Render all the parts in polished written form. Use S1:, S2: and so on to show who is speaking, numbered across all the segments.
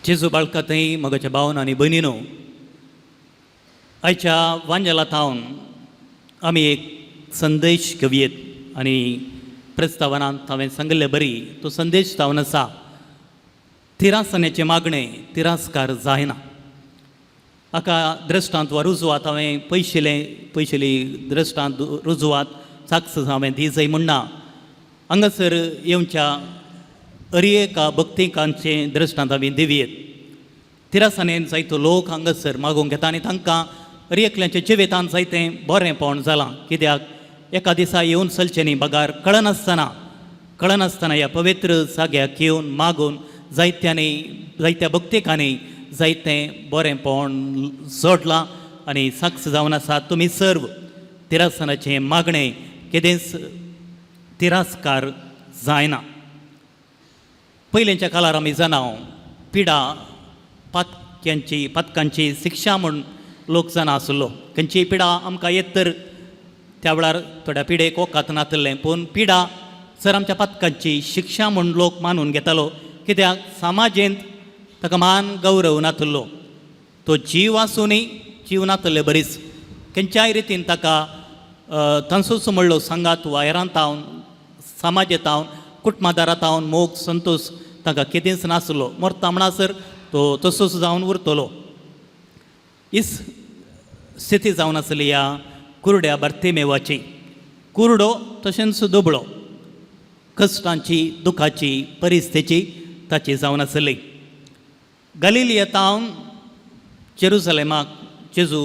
S1: जेजू बाळका थंय मगाच्या भावन आनी भयणीनो, आयच्या वांजेला थावन आमी एक संदेश घेवयेत आनी प्रस्तावनांत हांवें सांगिल्ले बरी तो संदेश जावन आसा, तिरासण्याचें मागणें तिरस्कार जायना. हाका दृश्टांत वा रुजवात हांवें पयशिले पयशिली दृश्टांत रुजवात साक्ष हांवें दी जाय म्हणना. हांगासर येवच्या अरी एका भक्तिकांचें दृश्टांत हांवें दिवयेत. तिरासानेन जायतो लोक हांगासर मागूंक घेता आनी तांकां अरी एकल्याच्या जिवितांत जायतें बरेंपण जालां. कित्याक एका दिसा येवन चलचें न्ही, बगार कळनासतना कळनासतना ह्या पवित्र जाग्याक येवन मागून जायत्यांनी जायत्या भक्तिकांनी जायतें बरेंपण जोडलां आनी साक्ष जावन आसा. तुमी सर्व तिरासनाचें मागणें केदेंच तिरस्कार जायना. पयलींच्या काळार आमी जाणा, पिडा पातक्यांची पातकांची शिक्षा म्हूण लोक जाणा आसलो. खंयचीय पिडा आमकां येत तर त्या वेळार थोड्या पिडेक वखद नासलें, पूण पिडा सर आमच्या पातकांची शिक्षा म्हूण लोक मानून घेतालो. कित्याक समाजेंत ताका मान गौरव नातलो. तो जीव आसुनूय जीव नातले बरीच खंयच्याय रितीन ताका तांचोच म्हणलो सांगात वा हेरांतावन समाजेतावन कुटुंबादारातावन मोग संतोश ताका कितेंच नासलो. मरता म्हणसर तो तसोच जावन उरतलो. हीच स्थिती जावन आसली ह्या कुरड्या बार्तिमेवाची. कुरडो तशेंच दुबळो, कश्टांची दुखाची परिस्थिती ताची जावन आसली. गलिलियेतावन जेरुसलेमाक जेजू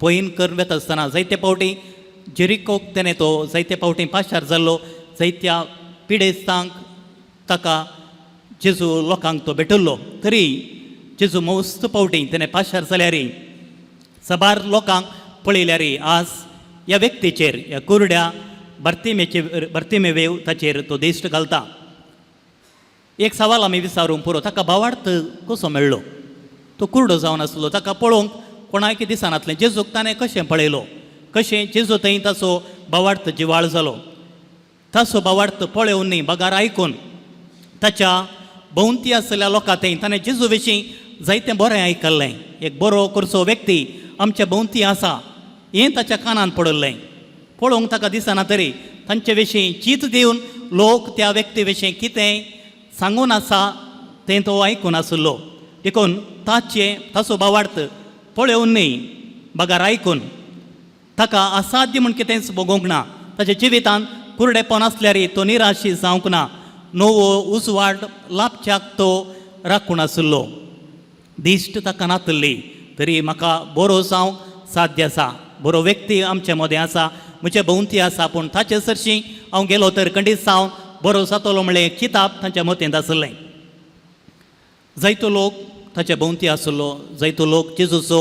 S1: पयन करून वता आसतना जायते फावटी जेरिकोक तेणें तो जायते फावटी पाशार जाल्लो. जायत्या पिडेस्तांक ताका जेजू लोकांक तो भेटल्लो. तरी जेजू मस्त फावटी तेणें पाशार जाल्यार, साबार लोकांक पळयल्यार, आज ह्या व्यक्तीचेर, ह्या कुरड्या बार्तिमेचे बार्तिमेवेव ताचेर तो दिश्ट घालता. एक सवाल आमी विचारूंक पुरो, ताका भावार्थ कसो मेळ्ळो? तो कुरडो जावन आसलो, ताका पळोवंक कोणाक दिसनातलें. जेजूक ताणें कशें पळयलो? कशें जेजू थंय ताचो भावार्थ जिवाळ जालो? ताचो भावार्थ पळोवन न्ही, बगार आयकून. ताच्या भोंवती आसलेल्या लोकां थंय ताणें जेजू विशीं जायतें बरें आयकल्लें. एक बरो करचो व्यक्ती आमच्या भोंवती आसा हें ताच्या कानान पडिल्लें. पळोवंक ताका दिसना तरी तांचे विशीं चीत दिवन लोक त्या व्यक्ती विशीं कितें सांगून आसा तें तो आयकून आशिल्लो. देखून ताचें ताचो भावार्थ पळोवन न्ही, बगार आयकून. ताका असाध्य म्हूण कितेंच भोगोवंक ना. ताच्या जिवितांत कुरडेपण आसल्यार तो निराशी जावंक ना. नवो उजवाड लाभच्याक तो राखून आशिल्लो. दिश्ट ताका नातल्ली तरी म्हाका बरो जावंक साध्य आसा, बरो व्यक्ती आमचे मदें आसा, म्हजे भोंवती आसा, पूण ताचे सरशीं हांव गेलो तर खंडीत जावन बरो जातलो म्हणलें किताब तांच्या मतींत आशिल्लें. जायतो लोक ताच्या भोंवती आसलो, जायतो लोक जेजूचो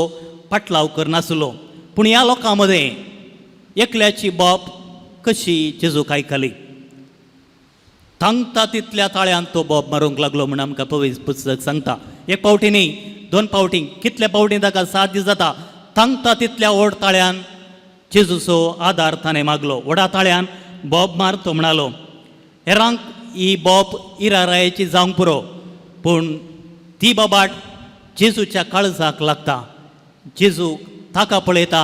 S1: पाटलाव करनासलो, पूण ह्या लोकां मदें एकल्याची बोब कशी जेजूक आयकली. तांगता तितल्या ताळ्यान तो बोब मारूंक लागलो म्हूण आमकां पवित्र पुस्तक सांगता. एक फावटी न्ही, दोन फावटी, कितले फावटी ताका साध्य जाता तांगता तितल्या व्हड ताळ्यान जेजूचो आदार ताणें मागलो. व्हडा ताळ्यान बोब मार तो म्हणालो, हेरांक ही बोब इरारायेची जावंक पुरो, पूण ती बोबाट जेजूच्या काळजाक लागता. जेजू ताका पळयता,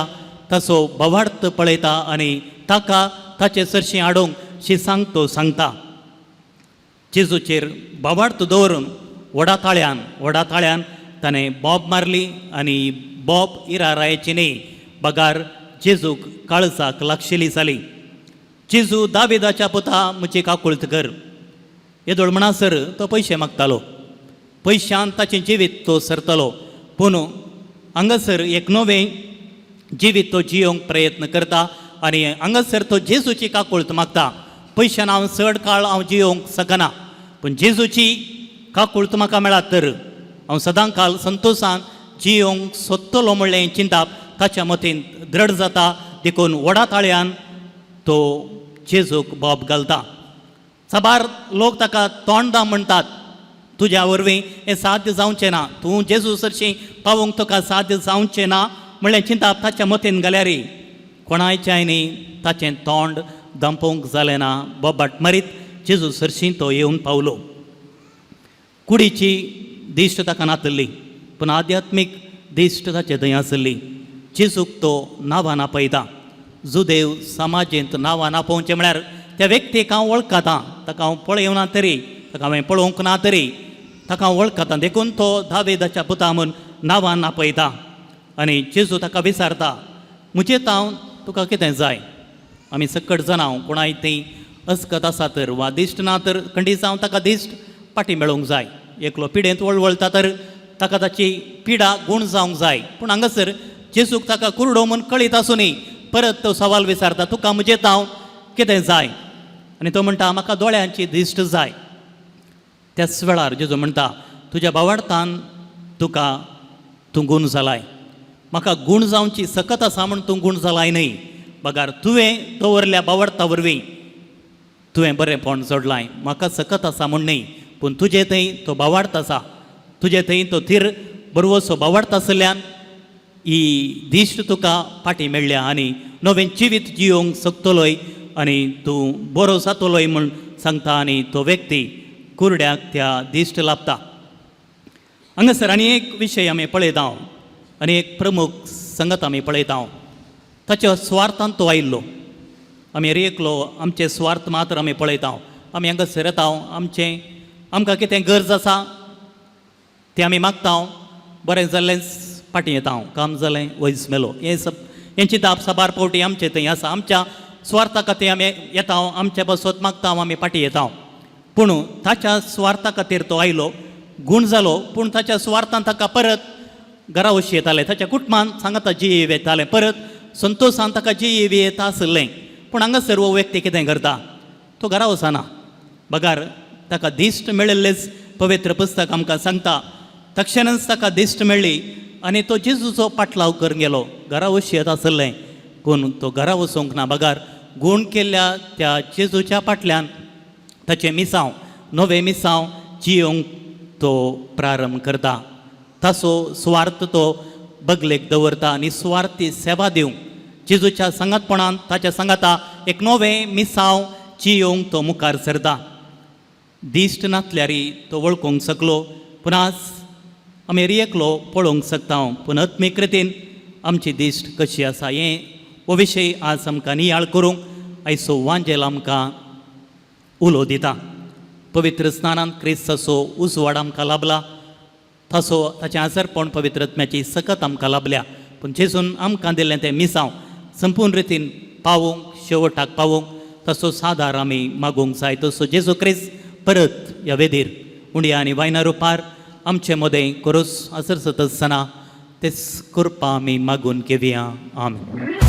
S1: ताचो भावार्थ पळयता आनी ताका ताचे सरशीं हाडूंक शी सांग तो सांगता. जेजूचेर भावार्थ दवरून व्हडा ताळ्यान व्हडा ताळ्यान ताणें बोब मारली आनी बोब इरारायेची न्ही, बगार जेजूक काळजाक लागशिली जाली. जेजू, दाविदाच्या पुता, म्हजी काकुळत कर. येदोळ म्हणसर तो पयशे मागतालो, पयशान ताचें जिवीत तो सरतलो, पूण हांगासर एक नवें जिवीत तो जियोंक प्रयत्न करता आनी हांगासर तो जेजूची काकुळत मागता. पयशान हांव चड काळ हांव जियोंक शकना, पूण जेजूची काकुळत म्हाका मेळत तर हांव सदां काल संतोशान जियोंक सोदतलो म्हणलें चिंताप ताच्या मतीन दृढ जाता. देखून व्हडा ताळ्यान तो जेजूक बोब घालता. साबार लोक ताका तोंडां म्हणटात, तुज्या वरवीं हें साध्य जावचें ना, तूं जेजू सरशीं पावोवंक तुका साध्य जावचें ना म्हणलें चिंताप ताच्या मतीन घाल्यार कोणायच्याय न्ही ताचें तोंड दंपोवंक जालें ना. बोबाट मारीत जेजू सरशीं तो येवन पावलो. कुडीची दिश्ट ताका नातल्ली, पूण आध्यात्मीक दिश्ट ताचे थंय आसली. जेजूक तो नांवान आपयता. जुदेव समाजेंत नांवान आपोवचें म्हळ्यार त्या व्यक्तीक हांव वळखता, ताका हांव पळयना तरी, ताका हांवें पळोवंक ना तरी ताका हांव वळखता, देखून तो दावेदाच्या पुता म्हूण नांवान आपयता. आनी जेजू ताका विचारता, म्हजें हांव तुका कितें जाय? आमी सकट जाणां कोणाय थंय अस्कत आसा तर वा दिश्ट ना तर खंडीत हांव ताका दिश्ट फाटीं मेळोवंक जाय. एकलो पिडेंत वळवळटा तर ताका ताची पिडा गूण जावंक जाय. पूण हांगासर जेजूक ताका कुरडो म्हूण कळीत आसुनूय परत तो सवाल विचारता, तुका म्हजें हांव कितें जाय? आनी तो म्हणटा, म्हाका दोळ्यांची दिश्ट जाय. त्याच वेळार जेजू म्हणटा, तुज्या बावडतान तुका तूं गूण जालाय. म्हाका गूण जावची सकत आसा म्हूण तूं गूण जालाय न्हय, बगार तुवें दवरल्या बावडता वरवीं तुवें बरेंपण जोडलाय. म्हाका सकत आसा म्हूण न्हय, पूण तुजे थंय तो बावाडत आसा, तुजे थंय तो थीर बरवसो बावाडत आशिल्ल्यान ही दिश्ट तुका फाटीं मेळ्ळ्या आनी नवें जिवीत जियोवंक शकतलोय आनी तूं बरो जातलोय म्हूण सांगता. आनी तो व्यक्ती कुरड्याक त्या दिश्ट लाभता. हांगासर आनी एक विशय आमी पळयता आनी एक प्रमुख संगत आमी पळयता. ताच्या स्वार्थान तो आयिल्लो. आमी एकलो आमचे स्वार्थ मात्र आमी पळयता. आमी हांगासर येता, आमचें आमकां कितें गरज आसा तें आमी मागता, बरें जाल्लेंच फाटीं येता, काम जालें वयस मेलो. हें सब हेंची दाप साबार फावटी आमचे थंय आसा. आमच्या स्वार्था खातीर आमी येता, आमच्या बसत मागता, आमी फाटीं येता. पूण ताच्या स्वार्था खातीर तो आयलो, गूण जालो, पूण ताच्या स्वार्थान ताका परत घरा वशी येतालें, ताच्या कुटुंबान सांगाता जीव येतालें, परत संतोशान ताका जीव येता आसलें. पूण हांगासर हो व्यक्ती कितें करता? तो घरा वचना, बगार ताका दिश्ट मेळिल्लेच पवित्र पुस्तक आमकां सांगता, तक्षणच ताका दिश्ट मेळ्ळी आनी तो जेजूचो पाटलाव करून गेलो. घरा वशी येता आसलें, पूण तो घरा वचूंक ना, बगार गूण केल्ल्या त्या जेजूच्या फाटल्यान ताचें मिसांव, नवें मिसांव जियोवंक तो प्रारंभ करता. ताचो सुवार्थ तो बगलेक दवरता आनी सुवार्थी सेवा दिवंक जेजूच्या सांगातपणान ताच्या सांगाता एक नवें मिसांव जियोवंक तो मुखार सरता. दिश्ट नासल्यारी तो वळखूंक शकलो, पूण आज आमी एकलो पळोवंक शकता, पूण आत्मीक रितीन आमची दिश्ट कशी आसा हें हो विशय आज आमकां नियाळ करूंक आयचो वांजेल आमकां उलो दिता. पवित्र स्नानान क्रिस्ताचो उजवाड आमकां लाभला, ताचो ताचें आजारपण पवित्र आत्म्याची सकत आमकां लाभल्या, पूण जेजून आमकां दिल्लें तें मिसांव संपूर्ण रितीन पावोवंक, शेवटाक पावोवंक तसो सादार आमी मागूंक जाय. तसो जेजू क्रिस्त परत ह्या वेदीर उंड्या आनी वायना रुपार आमचे मदें करोस आसरसत आसतना तेच कृपा आमी मागून घेवया. आमी.